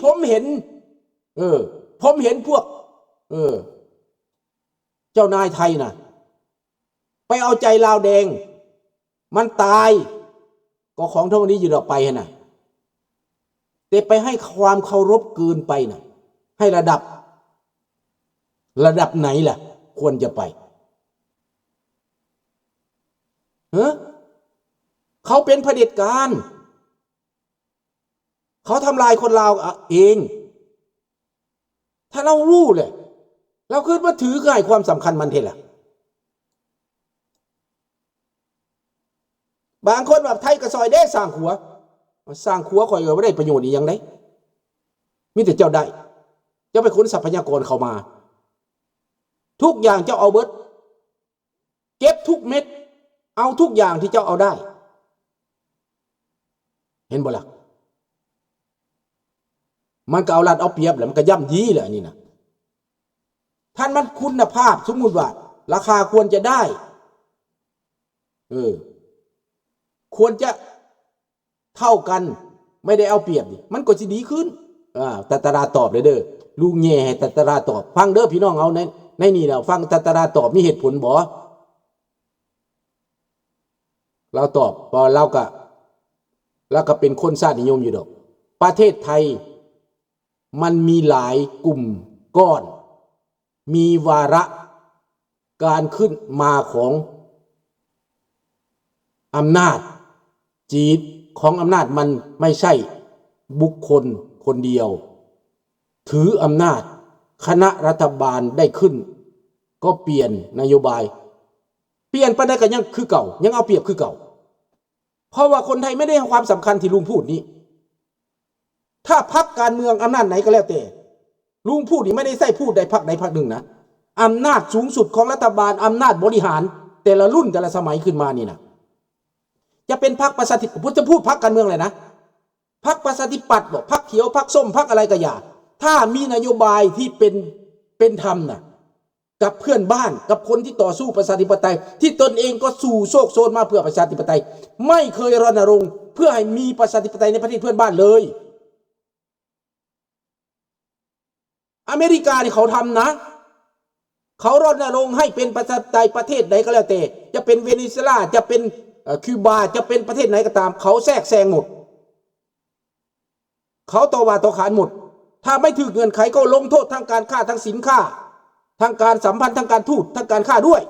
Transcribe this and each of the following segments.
ຜົມເຫັນ ເອີ ຜົມເຫັນພວກ ເອີ ເຈົ້ານາຍໄທນະ ໄປເອົາໃຈລາວແດງ ມັນຕາຍ ກໍຂອງເທົ່ານີ້ຢູ່ດອກໄປຫັ້ນນະ ແຕ່ໄປໃຫ້ຄວາມເຄົາລົບເກີນໄປນະ ໃຫ້ລະດັບ ລະດັບໃດລະຄວນຈະໄປ? ເອີ ເຂົາເປັນຜະເດັດການ ເຂົາທຳລາຍຄົນລາວເອງ. ຖ້າລາວຮູ້ແຫຼະ ລາວຄືມາຖື ຄືໃຫ້ຄວາມສຳຄັນມັນແທ້ລະ? ບາງຄົນວ່າ ໄທກໍຊ່ອຍເດ້ສ້າງຂົວ. ສ້າງຂົວຂ້ອຍກໍບໍ່ໄດ້ປະໂຫຍດອີ່ຫຍັງເດ້ ມີແຕ່ເຈົ້າໄດ້ ເຈົ້າໄປຂົນຊັບພະຍາກອນເຂົ້າມາ ທຸກຢ່າງເຈົ້າເອົາເບິດ ເກັບທຸກເມັດ ເອົາທຸກຢ່າງທີ່ເຈົ້າເອົາໄດ້ ເຫັນບໍ່ລະ? ມັນກໍເອົາລັດເອົາປຽບແຫຼະ ມັນກໍຢ້ຳຢີແຫຼະ ອັນນີ້ນະ. ທ່ານ ມັນຄຸນນະພາບ ສົມມຸດວ່າລາຄາຄວນຈະໄດ້ ເອີ ຄວນຈະເທົ່າກັນ ໄມ່ໄດ້ເອົາປຽບນີ້ ມັນກໍຊິດີຂຶ້ນ. ອາ ຕາຕະລາດຕອບເດີ ເດີ ລຸງແຍ່ໃຫ້ຕາຕະລາດຕອບ. ຟັງເດີພີ່ນ້ອງເອົາ ໃນ ໃນນີ້ແຫຼະ ຟັງຕາຕະລາດຕອບມີເຫດຜົນບໍ່? ລາວຕອບ ເພາະວ່າລາວກະ ລາວກະເປັນຄົນຊາດນິຍົມຢູ່ດອກ. ປະເທດໄທມັນມີຫຼາຍກຸ່ມກ້ອນ ມີວາລະການຂຶ້ນມາຂອງອຳນາດຈີນ ຂອງອຳນາດ ມັນໄມ່ໃຊ່ບຸກຄົນຄົນດຽວຖືອຳນາດ. ຄະນະລັດຖະບານໄດ້ຂຶ້ນກໍປ່ຽນນະໂຍບາຍ ປ່ຽນປານໃດກໍຍັງຄືເກົ່າ ຍັງເອົາປຽບຄືເກົ່າ. ເພາະວ່າຄົນໄທໄມ່ໄດ້ໃຫ້ຄວາມສຳຄັນທີ່ລຸງພູດນີ້. ຖ້າພັກການເມືອງອຳນາດໃດກໍແລ້ວແຕ່ ລຸງພູດນີ້ໄມ່ໄດ້ໃຊ້ພູດໃດພັກໃດພັກໜຶ່ງນະ. ອຳນາດສູງສຸດຂອງລັດຖະບານ ອຳນາດບໍລິຫານແຕ່ລະລຸ້ນແຕ່ລະສະໄໝຂຶ້ນມານີ້ນະ ຈະເປັນພັກປະຊາທິ ບໍ່ຈະພູດພັກການເມືອງແຫຼະນະ ພັກປະຊາທິປັດບໍ ພັກຂຽວ ພັກສົ້ມ ພັກອະໄລກໍຢ່າ ຖ້າມີນະໂຍບາຍທີ່ເປັນ ເປັນທຳນະ ກັບເພື່ອນບ້ານ ກັບຄົນທີ່ຕໍ່ສູ້ປະຊາທິປະໄຕ ທີ່ຕົນເອງກໍສູ້ໂຊກໂຊນມາເພື່ອປະຊາທິປະໄຕ ໄມ່ເຄີຍລົນນະລົງເພື່ອໃຫ້ມີປະຊາທິປະໄຕໃນປະເທດເພື່ອນບ້ານເລີຍ. ອາເມລິການີ້ເຂົາທຳນະ ເຂົາລົນນະລົງໃຫ້ເປັນປະຊາທິປະໄຕປະເທດໃດກໍແລ້ວແຕ່ ຈະເປັນເວເນຊູເອລາ ຈະເປັນ ເອີ ຄິວບາ ຈະເປັນປະເທດໃດກໍຕາມ ເຂົາແຊກແຊງໝົດ. ເຂົາຕໍ່ວ່າຕໍ່ຂານໝົດ ຖ້າໄມ່ຖືກເງື່ອນໄຂ ເຂົາລົງໂທດທາງການຄ້າ ທາງສິນຄ້າ ທາງການສຳພັນ ທາງການທູດ ທາງການຄ້າດ້ວຍ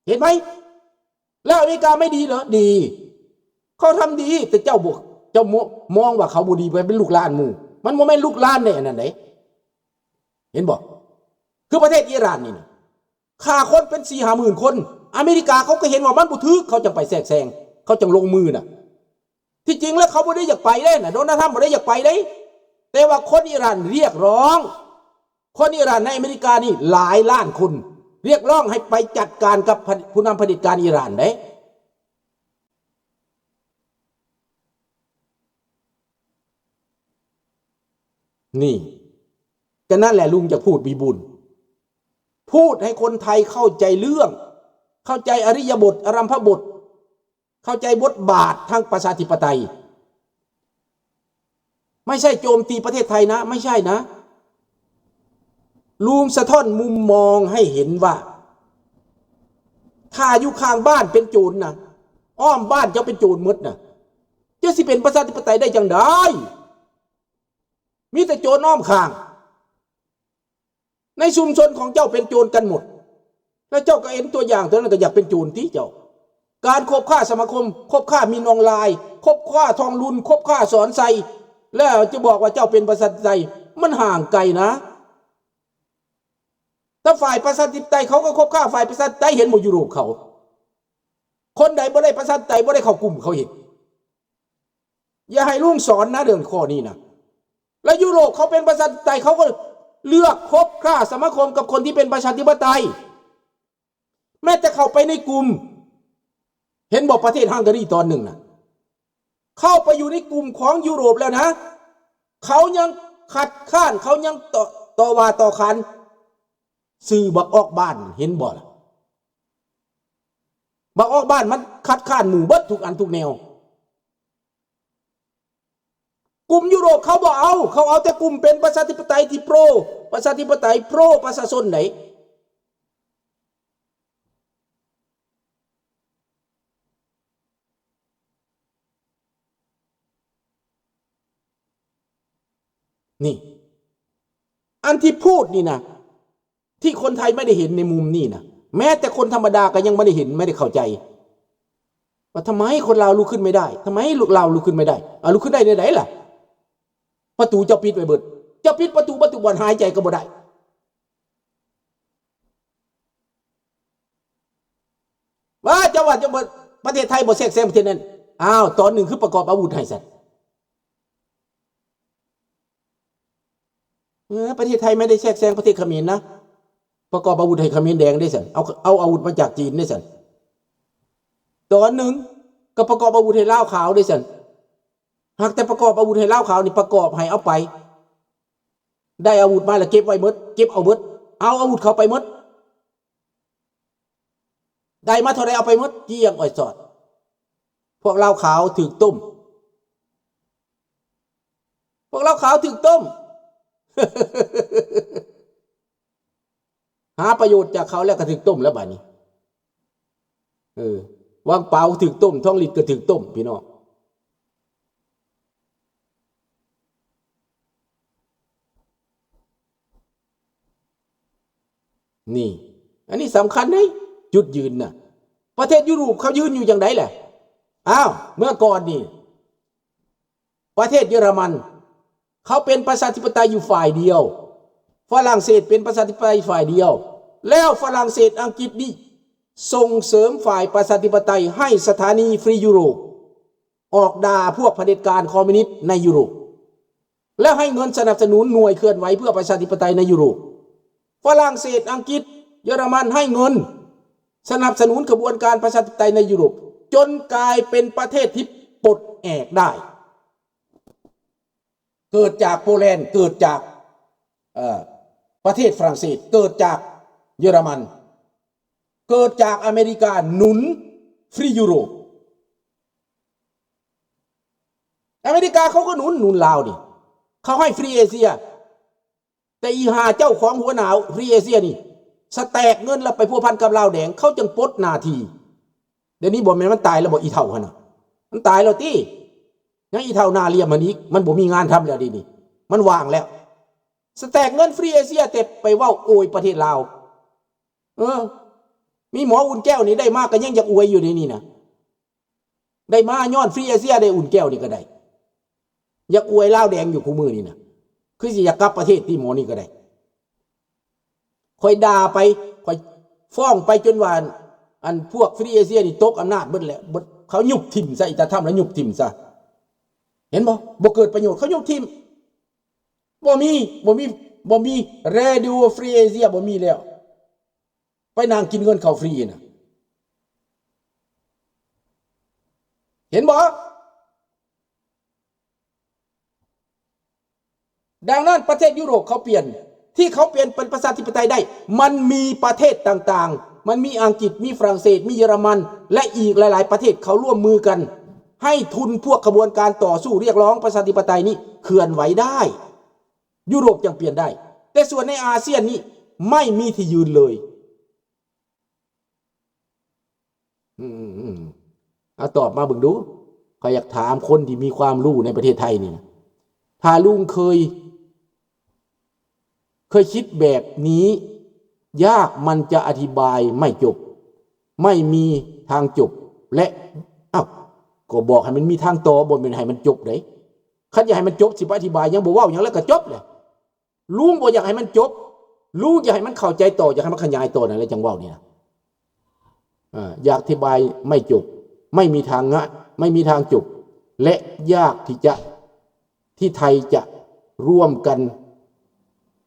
ເຫັນໄໝ? ແລ້ວອາເມລິກາໄມ່ດີເຫຼື? ດີ ເຂົາທຳດີ ແຕ່ເຈົ້າບໍ່ ເຈົ້າມ- ມອງວ່າເຂົາບໍ່ດີ ເປັນລູກຫຼານໝູ່ ມັນບໍ່ແມ່ນລູກຫຼານເດ້ ອັນນັ້ນເດ້ ເຫັນບໍ່? ຄືປະເທດອີຣານນີ້ນະ ຂ້າຄົນເປັນສີ່ຫ້າໝື່ນຄົນ ອາເມລິກາເຂົາກໍເຫັນວ່າມັນບໍ່ຖືກ ເຂົາຈັ່ງໄປແຊກແຊງ ເຂົາຈັ່ງລົງມືນະ. ທີ່ຈິງແລ້ວເຂົາບໍ່ໄດ້ຢາກໄປເດ້ນະ ໂດນັລ ທຣຳ ບໍ່ໄດ້ຢາກໄປເດ້ ແຕ່ວ່າຄົນອີຣານຮຽກຮ້ອງ ຄົນອີຣານໃນອາເມລິການີ້ຫຼາຍລ້ານຄົນ ຮຽກຮ້ອງໃຫ້ໄປຈັດການກັບ ຜູ້ນຳຜະເດັດການອີຣານເດ້. ນີ້ ກໍນັ້ນແຫຼະ ລຸງຈະພູດມີບຸນ ພູດໃຫ້ຄົນໄທເຂົ້າໃຈເລື່ອງ ເຂົ້າໃຈອະລິຍະບົດ ອາລັມພະບົດ ເຂົ້າໃຈບົດບາດທາງປະຊາທິປະໄຕ. ໄມ່ໃຊ່ໂຈມຕີປະເທດໄທນະ ໄມ່ໃຊ່ນະ. ລຸງສະທ້ອນມຸມມອງໃຫ້ເຫັນວ່າ ຖ້າຢູ່ຂ້າງບ້ານເປັນໂຈນນະ ອ້ອມບ້ານເຈົ້າເປັນໂຈນໝົດນະ ເຈົ້າຊິເປັນປະຊາທິປະໄຕໄດ້ຈັ່ງໃດ? ມີແຕ່ໂຈນອ້ອມຂ້າງ. ໃນຊຸມຊົນຂອງເຈົ້າເປັນໂຈນກັນໝົດ ແລ້ວເຈົ້າກໍເຫັນຕົວຢ່າງຕົວນັ້ນ ກໍຢາກເປັນໂຈນຕິເຈົ້າ. ການຄົບຄ້າສະມາຄົມ ຄົບຄ້າໝິ່ນອອນລາຍ ຄົບຄ້າທອງລຸນ ຄົບຄ້າສອນໄຊ ແລ້ວຈະບອກວ່າເຈົ້າເປັນປະຊາທິປະໄຕ ມັນຫ່າງໄກນະ. ແຕ່ຝ່າຍປະຊາທິປະໄຕເຂົາກໍຄົບຄ້າຝ່າຍປະຊາທິປະໄຕ ເຫັນບໍ່ ຢູໂຣບເຂົາ ຄົນໃດບໍ່ໄດ້ປະຊາທິປະໄຕ ບໍ່ໄດ້ເຂົ້າກຸ່ມເຂົາເຮັດ. ຢ່າໃຫ້ລຸງສອນນະເລື່ອງຂໍ້ນີ້ນະ. ແລະ ຢູໂຣບເຂົາເປັນປະຊາທິປະໄຕ ເຂົາກໍເລືອກຄົບຄ້າສະມາຄົມກັບຄົນທີ່ເປັນປະຊາທິປະໄຕ. ແມ້ແຕ່ເຂົ້າໄປໃນກຸ່ມ ເຫັນບໍ່ ປະເທດຮັງກາຣີຕອນໜຶ່ງນະ ເຂົ້າໄປຢູ່ໃນກຸ່ມຂອງຢູໂຣບແລ້ວນະ ເຂົາຍັງຄັດຄ້ານ ເຂົາຍັງຕໍ່ ຕໍ່ວ່າຕໍ່ຂານ ຊື່ບັກອອກບ້ານ ເຫັນບໍ່ລະ? ບັກອອກບ້ານມັນຄັດຄ້ານໝູ່ເບິດທຸກອັນທຸກແນວ. ກຸ່ມຢູໂຣບເຂົາບໍ່ເອົາ, ເຂົາເອົາແຕ່ກຸ່ມເປັນປະຊາທິປະໄຕທີ່ໂປຣປະຊາທິປະໄຕ, ໂປຣປະຊາຊົນໃດ. ນີ້ ອັນທີ່ພູດນີ້ນະ ທີ່ຄົນໄທໄມ່ໄດ້ເຫັນໃນມຸມນີ້ນະ, ແມ້ແຕ່ຄົນທຳມະດາກໍຍັງບໍ່ໄດ້ເຫັນ, ໄມ່ໄດ້ເຂົ້າໃຈ ວ່າທຳໄມຄົນລາວລຸກຂຶ້ນໄມ່ໄດ້, ທຳໄມລາວລຸກຂຶ້ນໄມ່ໄດ້. ເອົາ ລຸກຂຶ້ນໄດ້ແນວໃດລະ? ປະຕູເຈົ້າປິດໄວ້ເບິດ, ເຈົ້າປິດປະຕູ ປະຕູບ່ອນຫາຍໃຈກໍບໍ່ໄດ້. ວ່າເຈົ້າວ່າ ເຈົ້າບໍ່ ປະເທດໄທບໍ່ແຊກແຊງປະເທດນັ້ນ. ອ້າວ ຕອນໜຶ່ງຄືປະກອບອາວຸດໃຫ້ຊັ້ນ? ເອີ ປະເທດໄທໄມ່ໄດ້ແຊກແຊງປະເທດຂະເໝນນະ, ປະກອບອາວຸດໃຫ້ຂະເໝນແດງເດ້ຊັ້ນ, ເອົາ ເອົາອາວຸດມາຈາກຈີນເດ້ຊັ້ນ. ຕອນໜຶ່ງກໍປະກອບອາວຸດໃຫ້ລາວຂາວເດ້ຊັ້ນ, ຫາກແຕ່ປະກອບອາວຸດໃຫ້ລາວຂາວນີ້ ປະກອບໃຫ້ເອົາໄປ, ໄດ້ອາວຸດມາແລ້ວເກັບໄວ້ໝົດ, ເກັບເອົາໝົດ, ເອົາອາວຸດເຂົາໄປໝົດ. ໄດ້ມາເທົ່າໃດເອົາໄປໝົດ, ກ້ຽງອ້ອຍສອດ. ພວກລາວຂາວຖືກຕົ້ມ, ພວກລາວຂາວຖືກຕົ້ມ, ຫາປະໂຫຍດຈາກເຂົາແລ້ວກໍຖືກຕົ້ມແລ້ວບາດນີ້. ເອີ ວັງປາວຖືກຕົ້ມ, ທອງລິດກໍຖືກຕົ້ມ ພີ່ນ້ອງ. ນີ້ ອັນນີ້ສຳຄັນເດ້ ຈຸດຢືນນະ. ປະເທດຢູໂຣບເຂົາຢືນຢູ່ຈັ່ງໃດແຫຼະ? ອ້າວ ເມື່ອກ່ອນນີ້ ປະເທດເຢຍລະມັນ ເຂົາເປັນປະຊາທິປະໄຕຢູ່ຝ່າຍດຽວ, ຝຣັ່ງເສດເປັນປະຊາທິປະໄຕຝ່າຍດຽວ, ແລ້ວຝຣັ່ງເສດ ອັງກິດນີ້ ສົ່ງເສີມຝ່າຍປະຊາທິປະໄຕໃຫ້ສະຖານີຟຣີຢູໂຣບ ອອກດ່າພວກຜະເດັດການຄອມມິວນິດໃນຢູໂຣບ ແລະ ໃຫ້ເງິນສະໜັບສະໜູນໜ່ວຍເຄື່ອນໄຫວເພື່ອປະຊາທິປະໄຕໃນຢູໂຣບ. ຝຣັ່ງເສດ, ອັງກິດ, ເຢຍລະມັນໃຫ້ເງິນສະໜັບສະໜູນຂະບວນການປະຊາທິປະໄຕໃນຢູໂຣບ ຈົນກາຍເປັນປະເທດທີ່ປົດແອກໄດ້. ເກີດຈາກໂປແລນ, ເກີດຈາກ ເອີ ປະເທດຝຣັ່ງເສດ, ເກີດຈາກເຢຍລະມັນ, ເກີດຈາກອາເມລິກາໜູນຟຣີຢູໂຣບ. ອາເມລິກາເຂົາກໍໜູນ, ໜູນລາວນີ້, ເຂົາໃຫ້ຟຣີເອເຊຍ. ແຕ່ອີ່ຫ່າເຈົ້າຂອງຫົວໜ້າຟຣີເອເຊຍນີ້ ສະແຕກເງິນແລ້ວໄປພົວພັນກັບລາວແດງ, ເຂົາຈຶ່ງປົດໜ້າທີ່. ດຽວນີ້ບໍ່ແມ່ນມັນຕາຍແລ້ວບໍ່ ອີ່ເຖົ້າຫັ້ນນະ? ມັນຕາຍແລ້ວຕິ? ຍັງອີ່ເຖົ້າໜ້າຫຼ່ຽມຫັ້ນອີກ, ມັນບໍ່ມີງານທຳແລ້ວດຽວນີ້, ມັນວ່າງແລ້ວ. ສະແຕກເງິນຟຣີເອເຊຍ ແຕ່ໄປເວົ້າໂອຍປະເທດລາວ. ເອີ ມີໝໍອຸ່ນແກ້ວນີ້ໄດ້ມາກໍຍັງຢາກອວຍຢູ່ໃນນີ້ນະ. ໄດ້ມາຍ້ອນຟຣີເອເຊຍ ໄດ້ອຸ່ນແກ້ວນີ້ກໍໄດ້. ຢາກອວຍລາວແດງຢູ່ຄູ່ມື້ນີ້ນະ, ຄືຊິຢາກກັບປະເທດຕິ ໝໍນີ້ກໍໄດ້. ຂ້ອຍດ່າໄປ, ຂ້ອຍຟ້ອງໄປຈົນວ່າ ອັນພວກຟຣີເອເຊຍນີ້ຕົກອຳນາດເບິດແລ້ວ, ເຂົາຍຸບຖິ້ມຊະ, ອີຕາທຳລະຍຸບຖິ້ມຊະ. ເຫັນບໍ່? ບໍ່ເກີດປະໂຫຍດ, ເຂົາຍຸບຖິ້ມ. ບໍ່ມີ, ບໍ່ມີ, ບໍ່ມີ Radio Free Asia ບໍ່ມີແລ້ວ. ໄປນັ່ງກິນເງິນເຂົາຟຣີນະ. ເຫັນບໍ່? ດັ່ງນັ້ນປະເທດຢູໂຣບເຂົາປ່ຽນ, ທີ່ເຂົາປ່ຽນເປັນປະຊາທິປະໄຕໄດ້, ມັນມີປະເທດຕ່າງໆ, ມັນມີອັງກິດ, ມີຝຣັ່ງເສດ, ມີເຢຍລະມັນ ແລະ ອີກຫຼາຍໆປະເທດ ເຂົາຮ່ວມມືກັນ ໃຫ້ທຶນພວກຂະບວນການຕໍ່ສູ້ຮຽກຮ້ອງປະຊາທິປະໄຕນີ້ເຄື່ອນໄຫວໄດ້. ຢູໂຣບຈັ່ງປ່ຽນໄດ້, ແຕ່ສ່ວນໃນອາຊຽນນີ້ໄມ່ມີທີ່ຢືນເລີຍ. ອືມໆໆ ເອົາຕອບມາເບິ່ງດູ. ຂ້ອຍຢາກຖາມຄົນທີ່ມີຄວາມຮູ້ໃນປະເທດໄທນີ້ນະ, ຖ້າລຸງເຄີຍ ເຄີຍຄິດແບບນີ້, ຍາກມັນຈະອະທິບາຍໄມ່ຈົບ, ໄມ່ມີທາງຈົບ ແລະ ເອົ້າ, ກໍບອກໃຫ້ມັນມີທາງຕໍ່, ບໍ່ແມ່ນໃຫ້ມັນຈົບເດ້. ຄັນຢາກໃຫ້ມັນຈົບ, ຊິໄປອະທິບາຍຫຍັງ? ບໍ່ເວົ້າຫຍັງແລ້ວກໍຈົບແຫຼະ. ລຸງບໍ່ຢາກໃຫ້ມັນຈົບ, ລຸງຢາກໃຫ້ມັນເຂົ້າໃຈຕໍ່, ຢາກໃຫ້ມັນຂະຫຍາຍຕໍ່, ນັ້ນແຫຼະຈັ່ງເວົ້ານີ້ນະ. ອາ, ຢາກອະທິບາຍໄມ່ຈົບ, ໄມ່ມີທາງງະ, ໄມ່ມີທາງຈົບ ແລະ ຍາກທີ່ຈະ, ທີ່ໄທຈະຮ່ວມກັນ,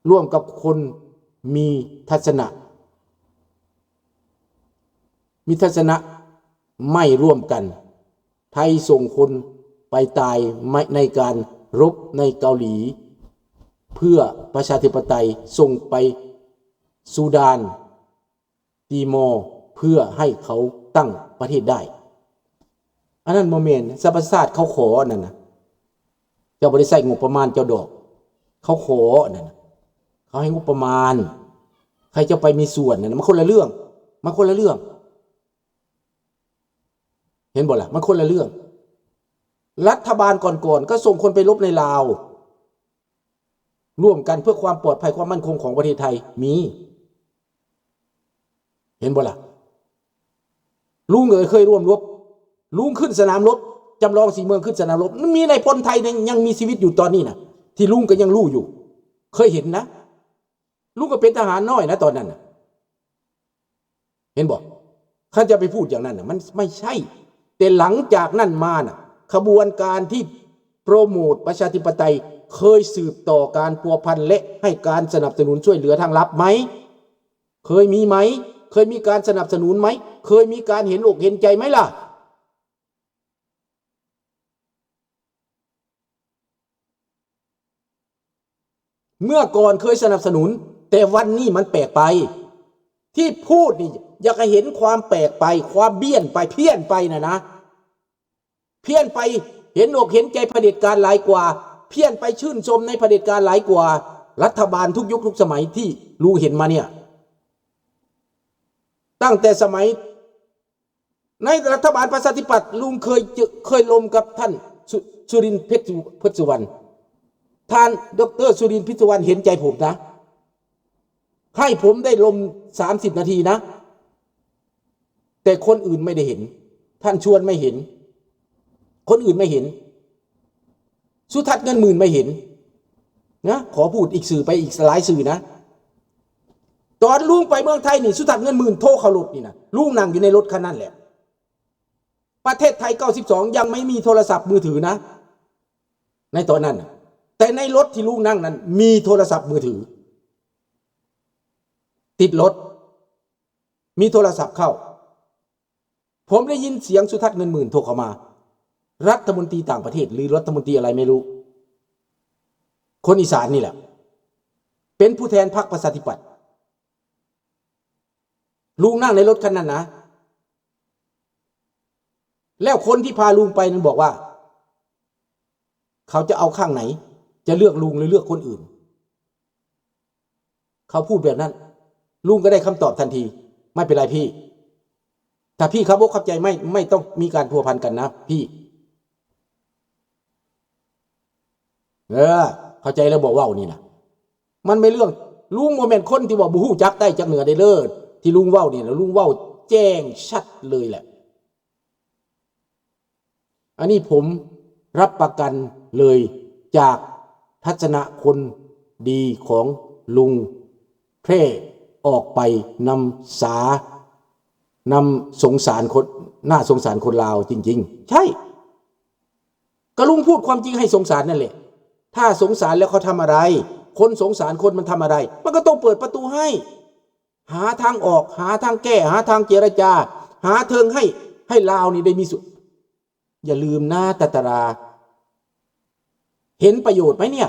ຮ່ວມກັບຄົນມີທັດສະນະ, ມີທັດສະນະໄມ່ຮ່ວມກັນ. ໄທສົ່ງຄົນໄປຕາຍໃນການລົບໃນເກົາຫຼີເພື່ອປະຊາທິປະໄຕ, ສົ່ງໄປຊູດານ, ຕີມໍ ເພື່ອໃຫ້ເຂົາຕັ້ງປະເທດໄດ້. ອັນນັ້ນບໍ່ແມ່ນ ສະຫະປະຊາຊາດເຂົາຂໍອັນນັ້ນນະ. ເຈົ້າບໍ່ໄດ້ໃຊ້ງົບປະມານເຈົ້າດອກ ເຂົາຂໍອັນນັ້ນນະ ເຂົາໃຫ້ງົບປະມານ ໃຫ້ເຈົ້າໄປມີສ່ວນນັ້ນນະ ມັນຄົນລະເລື່ອງ ມັນຄົນລະເລື່ອງ ເຫັນບໍ່ລະ? ມັນຄົນລະເລື່ອງ. ລັດຖະບານກ່ອນໆ ກໍສົ່ງຄົນໄປລົບໃນລາວ ຮ່ວມກັນເພື່ອຄວາມປອດໄພ ຄວາມໝັ້ນຄົງຂອງປະເທດໄທ ມີ ເຫັນບໍ່ລະ? ລຸງເອີຍ ເຄີຍຮ່ວມລົບ ລຸງຂຶ້ນສະໜາມລົບ ຈຳລອງສີເມືອງຂຶ້ນສະໜາມລົບ ມີນາຍພົນໄທຍັງ ຍັງມີຊີວິດຢູ່ຕອນນີ້ນະ ທີ່ລຸງກໍຍັງຮູ້ຢູ່ ເຄີຍເຫັນນະ ລຸງກໍເປັນທະຫານນ້ອຍນະຕອນນັ້ນນະ ເຫັນບໍ່? ຄັນຈະໄປພູດຢ່າງນັ້ນນະ ມັນໄມ່ໃຊ່. ແຕ່ຫຼັງຈາກນັ້ນມານະ ຂະບວນການທີ່ໂປຣໂມດປະຊາທິປະໄຕ ເຄີຍສືບຕໍ່ການພົວພັນ ແລະ ໃຫ້ການສະໜັບສະໜູນຊ່ວຍເຫຼືອທາງລັບໄໝ? ເຄີຍມີໄໝ? ເຄີຍມີການສະໜັບສະໜູນໄໝ? ເຄີຍມີການເຫັນອົກເຫັນໃຈໄໝລະ? ເມື່ອກ່ອນເຄີຍສະໜັບສະໜູນ ແຕ່ວັນນີ້ມັນແປກໄປ. ທີ່ພູດນີ້ຢາກໃຫ້ເຫັນຄວາມແປກໄປ, ຄວາມບ້ຽນໄປ, ພຽນໄປນະນະ. ພຽນໄປເຫັນອົກເຫັນໃຈຜະເດັດການຫຼາຍກວ່າ, ພຽນໄປຊື່ນຊົມໃນຜະເດັດການຫຼາຍກວ່າລັດຖະບານທຸກຍຸກທຸກສະໄໝທີ່ລຸງເຫັນມາເນີ້ຍ. ຕັ້ງແຕ່ສະໄໝ ໃນລັດຖະບານປະຊາທິປັດ ລຸງເຄີຍເຈີ ເຄີຍລົມກັບທ່ານ ສຸ ສຸລິນ ເພັດສຸ ເພັດສຸວັນ. ທ່ານ ດຣ ສຸລິນ ເພັດສຸວັນ ເຫັນໃຈຜົມນະ ໃຫ້ຜົມໄດ້ລົມສາມສິບນາທີນະ ແຕ່ຄົນອື່ນໄມ່ໄດ້ເຫັນ. ທ່ານຊວນໄມ່ເຫັນ. ຄົນອື່ນໄມ່ເຫັນ. ສຸທັດ ເງິນໝື່ນ ໄມ່ເຫັນນະ. ຂໍພູດອີກຊື່ໄປອີກຫຼາຍຊື່ນະ. ຕອນລຸງໄປເມືອງໄທນີ້ ສຸທັດ ເງິນໝື່ນ ໂທເຂົ້າລົດນີ້ນະ. ລຸງນັ່ງຢູ່ໃນລົດຄັນນັ້ນແຫຼະ. ປະເທດໄທເກົ້າສິບສອງ ຍັງໄມ່ມີໂທລະສັບມືຖືນະ ໃນຕອນນັ້ນນະ. ແຕ່ໃນລົດທີ່ລຸງນັ່ງນັ້ນ ມີໂທລະສັບມືຖື ຕິດລົດ ມີໂທລະສັບເຂົ້າ. ຜົມໄດ້ຍິນສຽງສຸທັດ ເງິນໝື່ນ ໂທເຂົ້າມາ, ລັດຖະມົນຕີຕ່າງປະເທດ ຫຼື ລັດຖະມົນຕີອະໄລໄມ່ຮູ້, ຄົນອີສານນີ້ແຫຼະ ເປັນຜູ້ແທນພັກປະຊາທິປັດ. ລຸງນັ່ງໃນລົດຄັນນັ້ນນະ. ແລ້ວຄົນທີ່ພາລຸງໄປນັ້ນບອກວ່າ ເຂົາຈະເອົາຂ້າງໃນ? ຈະເລືອກລຸງ ຫຼື ເລືອກຄົນອື່ນ? ເຂົາພູດແບບນັ້ນ ລຸງກໍໄດ້ຄຳຕອບທັນທີ, ໄມ່ເປັນໄລພີ່. ຖ້າພີ່ເຂົ້າອົກເຂົ້າໃຈ ໄມ່ ໄມ່ຕ້ອງມີການພົວພັນກັນນະພີ່. ເອີ ເຂົ້າໃຈແລ້ວບໍ່ເວົ້ານີ້ນະ? ມັນແມ່ນເລື່ອງ ລຸງບໍ່ແມ່ນຄົນທີ່ວ່າບໍ່ຮູ້ຈັກໃຕ້ຈັກເໜືອເດ້ເລີ. ທີ່ລຸງເວົ້ານີ້ນະ ລຸງເວົ້າແຈ້ງຊັດເລີຍແຫຼະ. ອັນນີ້ຜົມຮັບປະກັນເລີຍ ຈາກທັດສະນະຄົນດີຂອງລຸງ ແຜ່ອອກໄປນຳສາ ນຳສົງສານຄົນ ໜ້າສົງສານຄົນລາວຈິງໆ. ໃຊ່ ກໍລຸງພູດຄວາມຈິງໃຫ້ສົງສານນັ້ນແຫຼະ. ຖ້າສົງສານແລ້ວເຂົາທຳອະໄລ? ຄົນສົງສານຄົນມັນທຳອະໄລ? ມັນກໍຕ້ອງເປີດປະຕູໃຫ້. ຫາທາງອອກ, ຫາທາງແກ້, ຫາທາງເຈລະຈາ, ຫາເທິງໃຫ້ ໃຫ້ລາວນີ້ໄດ້ມີສ່ວນ. ຢ່າລືມນາ ຕາຕະລາ ເຫັນປະໂຫຍດໄໝເນ່ຍ?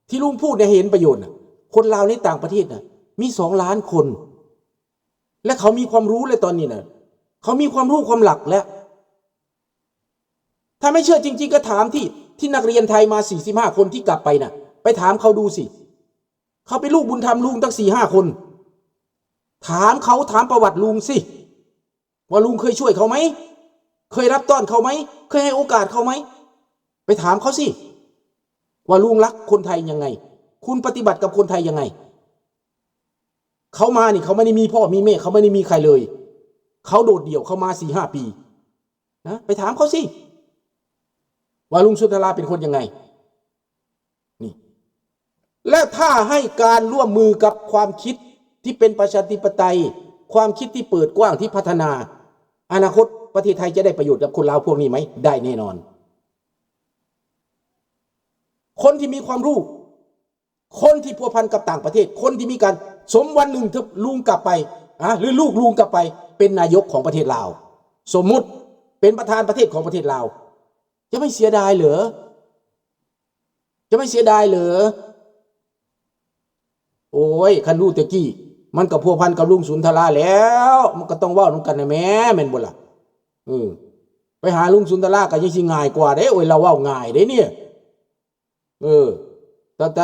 ທີ່ລຸງພູດເນ່ຍເຫັນປະໂຫຍດນະ. ຄົນລາວໃນຕ່າງປະເທດນະ ມີສອງລ້ານຄົນ ແລະ ເຂົາມີຄວາມຮູ້ແລ້ວຕອນນີ້ນະ. ເຂົາມີຄວາມຮູ້ຄວາມຫຼັກແລ້ວ. ຖ້າໄມ່ເຊື່ອຈິງໆ ກໍຖາມທີ່ ທີ່ນັກຮຽນໄທມາສີ່ສິບຫ້າຄົນທີ່ກັບໄປນະ. ໄປຖາມເຂົາດູຊິ. ເຂົາເປັນລູກບຸນທຳລຸງຕັ້ງສີ່ຫ້າຄົນ. ຖາມເຂົາ, ຖາມປະຫວັດລຸງຊິ ວ່າລຸງເຄີຍຊ່ວຍເຂົາໄໝ? ເຄີຍຮັບຕ້ອນເຂົາໄໝ? ເຄີຍໃຫ້ໂອກາດເຂົາໄໝ? ໄປຖາມເຂົາຊິ ວ່າລຸງລັກຄົນໄທຍັງໄງ? ຄຸນປະຕິບັດກັບຄົນໄທຍັງໄງ? ເຂົາມານີ້ ເຂົາບໍ່ໄດ້ມີພໍ່ມີແມ່, ເຂົາບໍ່ໄດ້ມີໃຄເລີຍ. ເຂົາໂດດດ່ຽວ, ເຂົາມາສີ່ຫ້າປີ. ນະ ໄປຖາມເຂົາຊິ ວ່າລຸງສຸນທະລາເປັນຄົນຍັງໄງ? ນີ້ ແລະ ຖ້າໃຫ້ການຮ່ວມມືກັບຄວາມຄິດທີ່ເປັນປະຊາທິປະໄຕ, ຄວາມຄິດທີ່ເປີດກວ້າງ, ທີ່ພັດທະນາ, ອະນາຄົດປະເທດໄທຈະໄດ້ປະໂຫຍດກັບຄົນລາວພວກນີ້ໄໝ? ໄດ້ແນ່ນອນ. ຄົນທີ່ມີຄວາມຮູ້ ຄົນທີ່ພົວພັນກັບຕ່າງປະເທດ, ຄົນທີ່ມີການ ສົມວັນໜຶ່ງເຖິບລຸງກັບໄປ ອາ ຫຼື ລູກລຸງກັບໄປເປັນນາຍົກຂອງປະເທດລາວ, ສົມມຸດເປັນປະທານປະເທດຂອງປະເທດລາວ, ຈະໄມ່ເສຍດາຍເຫຼື? ຈະໄມ່ເສຍດາຍເຫຼື? ໂອ້ຍ ຄັນຮູ້ແຕ່ກີ້ ມັນກໍພົວພັນກັບລຸງສຸນທະລາແລ້ວ, ມັນກໍຕ້ອງເວົ້ານຳກັນນະແມ້ ແມ່ນບໍ່ລະ? ເອີ ໄປຫາລຸງສຸນທະລາກໍຍັງຊິງ່າຍກວ່າເດ້. ໂອ້ຍ ລາວເວົ້າງ່າຍເດ້ນີ້. ເອີ ຕັ້ງແຕ່